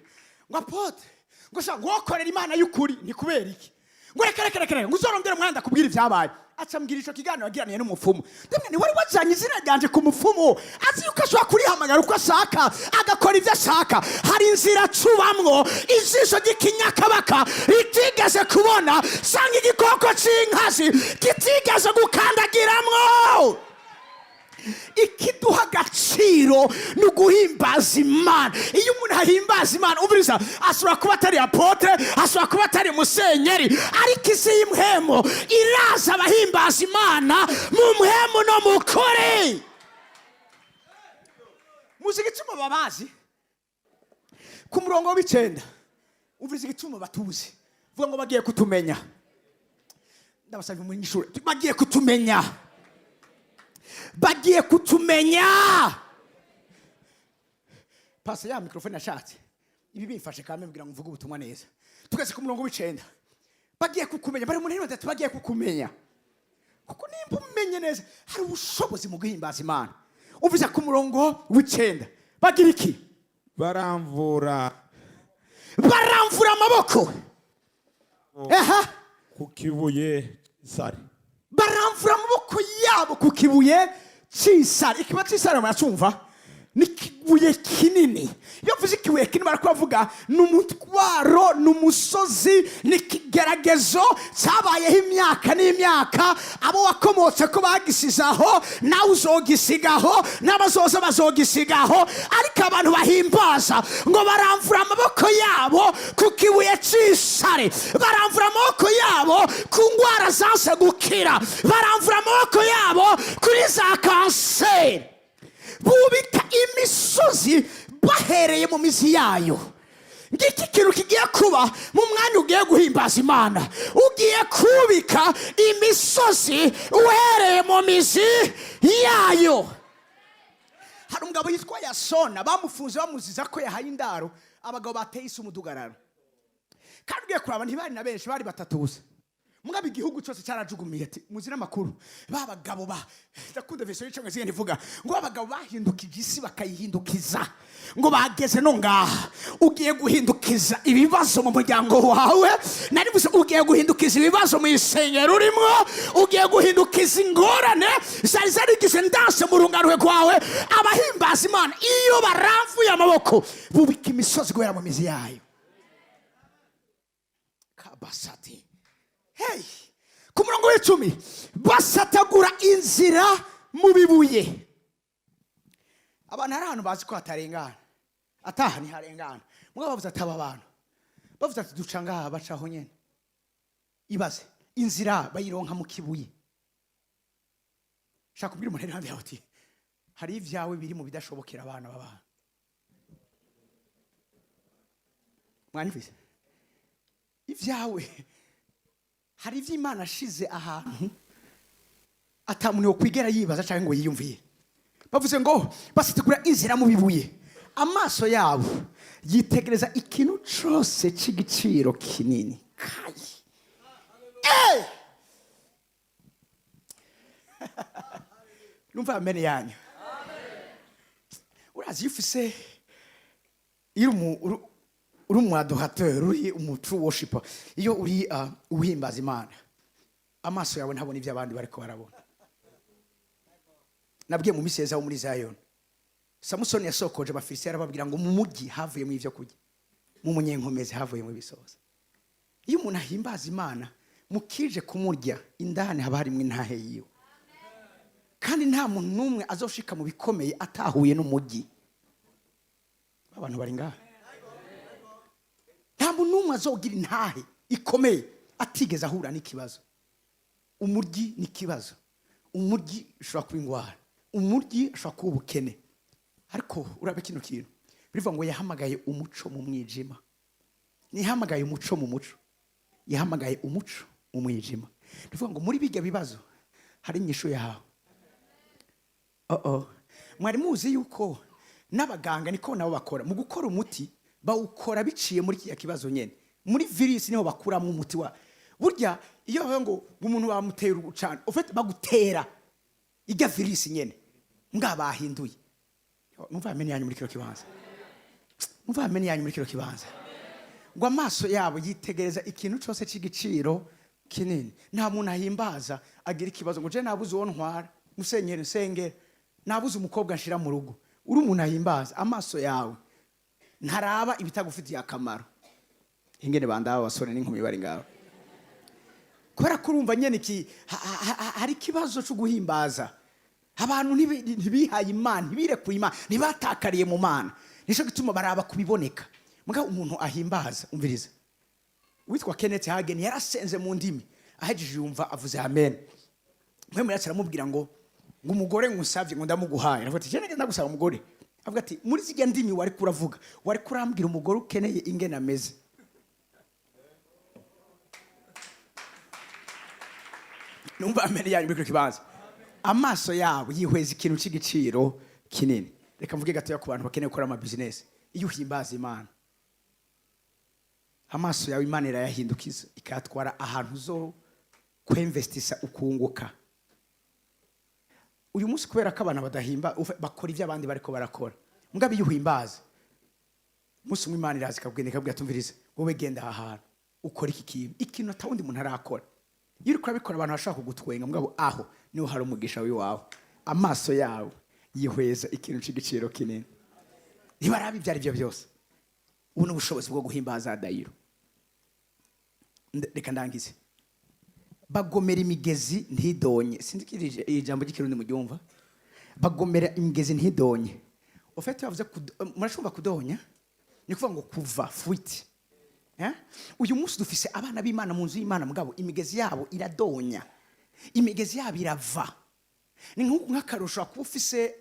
ngo: "Apôtre," ngo: "sha," ngo: "wokorera Imana y'ukuri ni kubera iki?" Ngo: "Reka, reka, reka, reka," ngo: "uzorondera umwanya ndakubwira ibyabaye." Aca mbwira ico kiganiro yagiraniye n'umupfumu. Ndamwe ni wari wajanye izina ryanje ku mupfumu, azi yuko ashobora kurihamagara uko ashaka, agakora ibyo ashaka. Hari inzira cubamwo ijisho ry'ikinyakabaka ritigeze kubona, sanga igikoko c'inkazi kitigeze gukandagiramwo. Ikiduha agaciro ni uguhimbaza Imana. Iyo umuntu ahimbaza Imana, umviriza, ashobora kuba atari apôtre, ashobora kuba atari musenyeri, ariko isi y'impwemu iraza abahimbaza Imana mu mpwemu no mu kuri. Muzi igituma babazi? Ku murongo w'icenda, umviriza igituma batuzi. Vuga ngo: "Bagiye kutumenya." Ndabasabye umunyeshuri, bagiye kutumenya, bagiye kutumenya. Pasa ya mikrofone nashatse ibi bimfashe kame kugira ngo mvuge ubutumwa neza. Tugeze ku murongo w'icenda, bagiye kukumenya. Bari mu ntebe batatu, bagiye kukumenya, kuko nimba umenye neza hari ubushobozi mu guhimbaza Imana. Uvuze ku murongo w'icenda, bagira iki? Baramvura Baramvura amaboko, aha. ku kibuye sare. Baramvura amaboko yabo ku kibuye cy'isare. Ikibuye cy'isare muracumva, ni ikibuye kinini. Iyo mvuze ikibuye kinini, bariko bavuga ni umutwaro, ni umusozi, ni ikigeragezo cyabayeho imyaka n'imyaka. Abo wakomotse ko bagisize aho, nawe uzogisigaho, n'abazoza bazogisigaho. Ariko abantu bahimbaza, ngo baramvura amaboko yabo ku kibuye cy'isare, baramvura amaboko yabo ku ndwara zanse gukira, baramvura amaboko yabo kuri za kanseri, bubika imisozi bahereye mu mizi yayo. Ngiki kintu kigiye kuba mu mwanya ugiye guhimbaza Imana: ugiye kubika imisozi uhereye mu mizi yayo. Hari umugabo yitwa Yasona, bamufunze bamuziza ko yahaye indaro abagabo bateye isi umudugararo. Kandi ugiye kuraba, ntibari na benshi, bari batatu gusa. Mugabo igihugu cyose cyarajugumiye ati: "Muzi n'amakuru ba bagabo ba." Ndakunda version y'Icyongereza igenda ivuga ngo abagabo bahindukije isi bakayihindukiza, ngo bageze no ngaha. Ugiye guhindukiza ibibazo mu muryango wawe, nari buze, ugiye guhindukiza ibibazo mu isengero urimo, ugiye guhindukiza ingorane zari zarigize ndanse mu rungano rwawe. Abahimbaza Imana, iyo baramvuye amaboko, bubika imisozi guhera mu mizi yayo. Kabasati, hey! Ku murongo w'10, basatagura inzira mu bibuye. Abantu hari ahantu bazi ko hatarengana, ataha ntiharengana. Mugabo bavuze ati: "Aba bantu bavuze ati duca ngaha," bacaho nyene. Ibaze, inzira bayironka mu kibuye. Shaka kubwira umuntu ari yawe uti: "Hari ibyawe biri mu bidashobokera abana b'abantu." Mwanyumvise? Ibyawe, hari ibyo Imana ashize ahantu atamuntu yokwigera yibaza cyangwa ngo yiyumvire. Bavuze ngo basategura inzira mu bibuye, amaso yabo yitegereza ikintu cyose cy'igiciro kinini. Kayi! Eh! Numva amene yanyu. Urazi, iyo ufise, iyo uri umu adorateur, uri umu true worshiper, iyo uri uhimbaza Imana, amaso yawe ntabona ibyo abandi bariko barabona. Nabwiye mu minsi wo muri Zion, Samusoni yasokoje Abafilisitiya, arababwira ngo mu mujyi havuyemo ibyo kurya, mu munyenkomezi havuyemo ibisoza. Iyo umuntu ahimbaza Imana, mukije kumurya indani haba harimo intahe yiwe. Kandi nta muntu n'umwe azoshika mu bikomeye atahuye n'umujyi. Abantu bari ngaha, nta muntu n'umwe azogira intahe ikomeye atigeze ahura n'ikibazo. Umuryi ni ikibazo, umuryi ushobora kuba ingwara, umuryi ushobora kuba ubukene. Ariko urabe kino kintu bivuga ngo yahamagaye umuco mu mwijima. Ntihamagaye umuco mu muco, yahamagaye umuco mu mwijima. Bivuga ngo muri bijya bibazo hari inyishu yahawe. Oh, oh. Mwari muzi yuko n'abaganga niko nabo bakora? Mu gukora umuti bawukora biciye muri kiriya kibazo nyene, muri virus niho bakuramo umuti wa burya. Iyo bavuga ngo umuntu bamutera urucana, ufite bagutera ijya virus nyene mbwa bahinduye. Numva amene yanyu muri kino kibanza, numva amene yanyu muri kino kibanza. Ngo amaso yabo yitegereza ikintu cyose cy'igiciro kinini. Nta muntu ahimbaza agira ikibazo ngo: "Je nabuze uwo ntwara, musenyeri nsengera, nabuze umukobwa nshira mu rugo." Uri umuntu ahimbaza, amaso yawe ntaraba ibitagufitiye akamaro. Ingene bandaba abasore n'inkumi bari ngaho, kubera ko urumva nyene iki hari ikibazo cyo guhimbaza. Abantu ntibihaye Imana, ntibirekuye Imana, ntibatakariye mu Mana. Nico gituma baraba kubiboneka. Mugabo umuntu ahimbaza, umviriza, witwa Kenneth Hagen yarasenze mu ndimi, ahejeje yumva avuze amen. Mwe muri aramubwira ngo umugore ngusavye ngo ndamuguhaye. Aravuga ati: "Je ndagusaba umugore." Avuga ati: "Muri zirya ndimi wari kuravuga, wari kurambwira umugore ukeneye ingene ameze." Numva amen yanyu muri kino kibanza. Amaso yabo yihweza ikintu cy'igiciro kinini. Reka mvuge gatoya ku bantu bakeneye gukora ama business. Iyo uhimbaza Imana, amaso yawe Imana irayahindukiza, ikayatwara ahantu zo kwemvestisa, ukunguka. Uyu munsi kubera ko abantu badahimba, bakora ibyo abandi bariko barakora. Mugabo iyo uhimbaza, umunsi umwe Imana iraza ikakugenda, ikabwira: "Tumvirize wowe, genda aha hantu ukora iki kintu, ikintu atawundi muntu arakora." Iyo uriko urabikora, abantu bashobora kugutwenga, mugabo aho niho hari umugisha w'iwawe. Amaso yawe yihweza ikintu c'igiciro kinini, ntibaraba ibyo ari byo byose. Ubu ni ubushobozi bwo guhimbaza dayiro. Reka ndangize. Bagomera imigezi ntidonye. Sinzi ko iri jambo ry'Ikirundi muryumva. Bagomera imigezi ntidonye. Ufite bavuze murashobora kudonya, ni kuvuga ngo kuva fuite. Eh? Uyu munsi dufise abana b'Imana mu nzu y'Imana, mugabo imigezi yabo iradonya, imigezi yabo irava. Ni nk'akarusho, ushobora kuba ufise,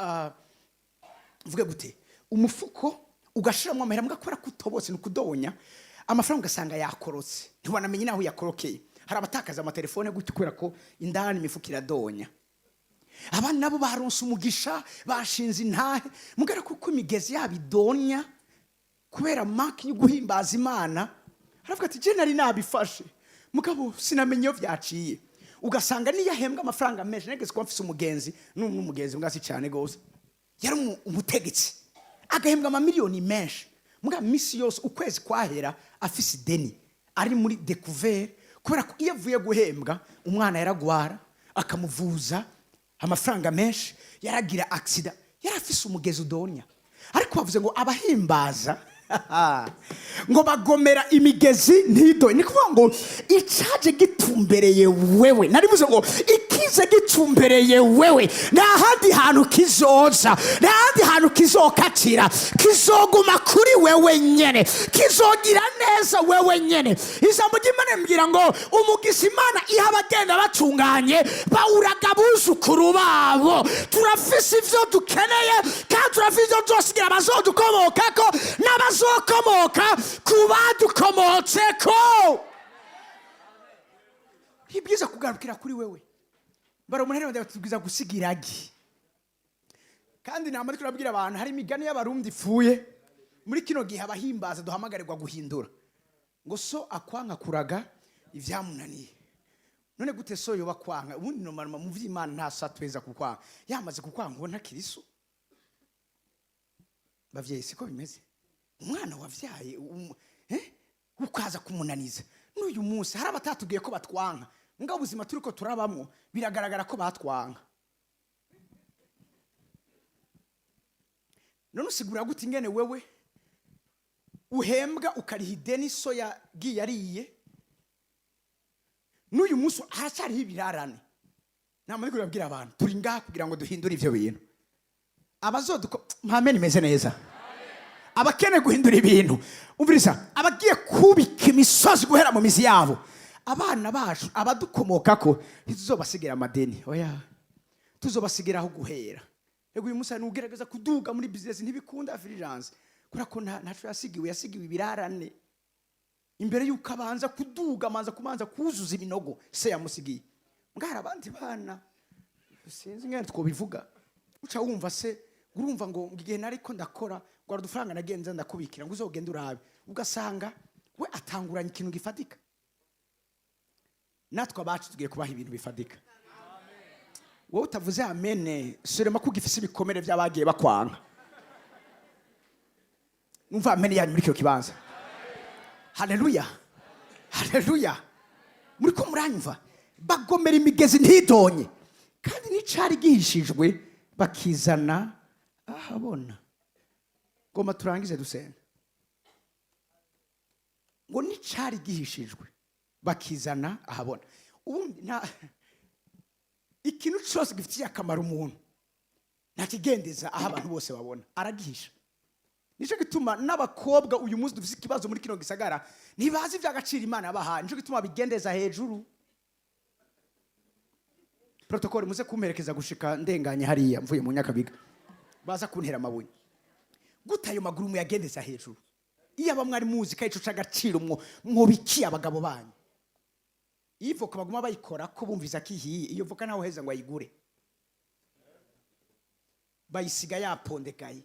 mvuge gute, umufuko ugashiramo amahera, mbwa kubera ko utobotse, ni ukudonya, amafaranga ugasanga yakorotse, ntiwanamenye n'aho yakorokeye. Hari abatakaza amatelefone gutyo kubera ko indani imifuka iradonya. Abandi nabo baronse umugisha, bashinze intahe, mugara kuko imigezi yabo idonya kubera manque yo guhimbaza Imana. Aravuga ati: "Je nari nabifashe, Mugabo sinamenye iyo byaciye. Ugasanga niyo ahembwa amafaranga menshi. Nageze kuba mfise umugenzi, n'umugenzi mbwasi cyane gose, yari umutegetsi, agahembwa amamiliyoni menshi. Mugabo misi yose ukwezi kwahera afise ideni, ari muri découvert, kubera ko iyo avuye guhembwa umwana yaragwara, akamuvuza amafaranga menshi, yaragira accident, yari afise umugezi udonya. Ariko bavuze ngo abahimbaza ngo bagomera imigezi ntidoye. Ni kuvuga ngo icaje gitumbereye wewe, narivuze ngo ikize gitumbereye wewe, nta handi hantu kizoza, nta handi hantu kizokatira, kizoguma kuri wewe nyene, kizogira neza wewe nyene. Ijambo ry'Imana rimbwira ngo umugisha Imana iha abagenda batunganye bawuraga abuzukuru babo. Turafise ivyo dukeneye kandi turafise ivyo tuzosigira abazodukomokako n'abazokomoka ku badukomotseko. Ntibyiza kugarukira kuri wewe. Bara umuntu batubwiza gusiga iragi. Kandi nama ariko urabwira abantu, hari imigani y'Abarundi ipfuye. Muri kino gihe abahimbaza duhamagarirwa guhindura ngo so akwanka kuraga ibyamunaniye. None gute so yoba kwanka? Ubundi normalement mu vy'Imana nta so atweza kukwanga. Yamaze kukwanga uwo ntakiri so. Bavyeyi, siko bimeze? Umwana wavyaye ukaza kumunaniza. N'uyu munsi hari abatatubwiye ko batwanka, mbwa ubuzima turiko turabamwo biragaragara ko batwanka. None usigura gute ingene wewe uhembwa ukariha ideni so yagiye ariye? N'uyu munsi haracyariho ibirarane. Nta muntu kubabwira abantu, turi ngaha kugira ngo duhindure ivyo bintu. Abazoduko mpamene imeze neza, abakeneye guhindura ibintu, umviriza, abagiye kubika imisozi guhera mu mizi yabo, abana bacu, abadukomokako, ntituzobasigira amadeni, oya, tuzobasigira aho guhera. Ego, uyu munsi hari ugerageza kuduga muri business ntibikunda, Fulgence, kubera ko ntaco yasigiwe. Yasigiwe ibirarane. Imbere yuko abanza kuduga, amanza kubanza kuzuza ibinogo se yamusigiye. Mbwa hari abandi bana, sinzi ingene twobivuga, uca wumva se urumva ngo igihe nariko ndakora ngo hari udufaranga nagenza ndakubikira ngo uzogende urabe, ugasanga we atanguranye ikintu gifatika. Natwe abacu tugiye kubaha ibintu bifatika. Wowe utavuze amene, surema ko ugifise ibikomere by'abagiye bakwanga. Numva amene yanyu muri kino kibanza. Haleluya, haleluya! Muri ko muranyumva? Bagomera imigezi ntidonye, kandi n'icari gihishijwe bakizana ahabona. Goma turangize dusenga. Ngo n'icari gihishijwe bakizana ahabona. Ubundi nta ikintu cyose gifitiye akamaro umuntu ntakigendeza aho abantu bose babona, aragihisha. Nicyo gituma n'abakobwa uyu munsi dufite ikibazo muri kino gisagara, ntibazi iby'agaciro Imana yabahaye. Nicyo gituma bigendeza hejuru. Protocole, muze kumperekeza gushika ndenganye hariya mvuye mu Nyakabiga, baza kuntera amabuye. Gute ayo maguru muyagendeza hejuru? Iyo aba mwari muzi ko ico c'agaciro mwobikiye abagabo banyu. Iyo voka baguma bayikora ko bumviza ko ihiye, iyo voka ntawe uheza ngo ayigure, bayisiga yapondekaye,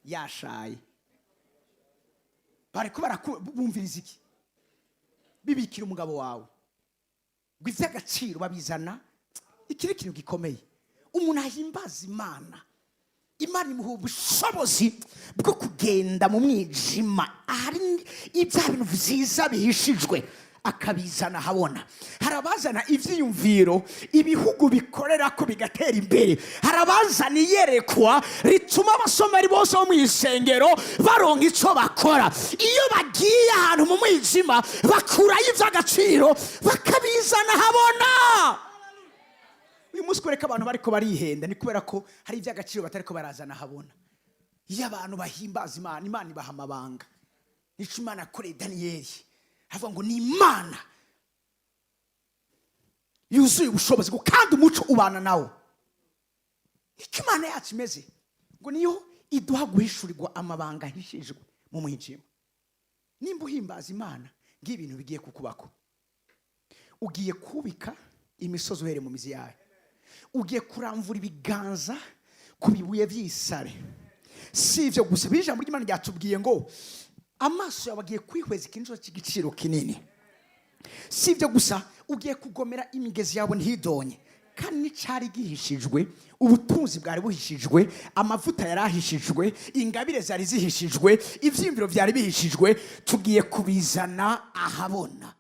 yashaye. Bariko bumviriza iki? Bibikira umugabo wawe ngo ivy'agaciro babizana. Iki ni ikintu gikomeye. Umuntu ahimbaza Imana, Imana imuha ubushobozi bwo kugenda mu mwijima ahari ibya bintu vyiza bihishijwe, akabizana ahabona. Hari abazana ivyiyumviro ibihugu bikorera ko bigatera imbere. Hari abazana iyerekwa rituma abasomeri bose bo mu isengero baronka ico bakora. Iyo bagiye ahantu mu mwijima bakurayo ivy'agaciro, bakabizana ahabona. Uyu munsi kwereka abantu bariko barihenda ni kubera ko hari iby'agaciro batariko barazana ahabona. Iyo abantu bahimbaza Imana, Imana ibaha amabanga. Nico Imana yakoreye Daniyeli. Avuga ngo ni Imana yuzuye ubushobozi, ngo kandi umuco ubana nawo. Niko Imana yacu imeze, ngo niyo iduha guhishurirwa amabanga ahishijwe mu mwijima. Nimba uhimbaza Imana, ng'ibintu bigiye kukubako: ugiye kubika imisozi uhereye mu mizi yayo, ugiye kuramvura ibiganza ku bibuye by'isare. Si ibyo gusa, biri ijambo ry'Imana ryatubwiye ngo amaso yawe agiye kwihweza ikintu cyose cy'igiciro kinini. Si ibyo gusa, ugiye kugomera imigezi yawe ntidonye, kandi n'icyari gihishijwe, ubutunzi bwari buhishijwe, amavuta yari ahishijwe, ingabire zari zihishijwe, ibyiyumviro byari bihishijwe, tugiye kubizana ahabona.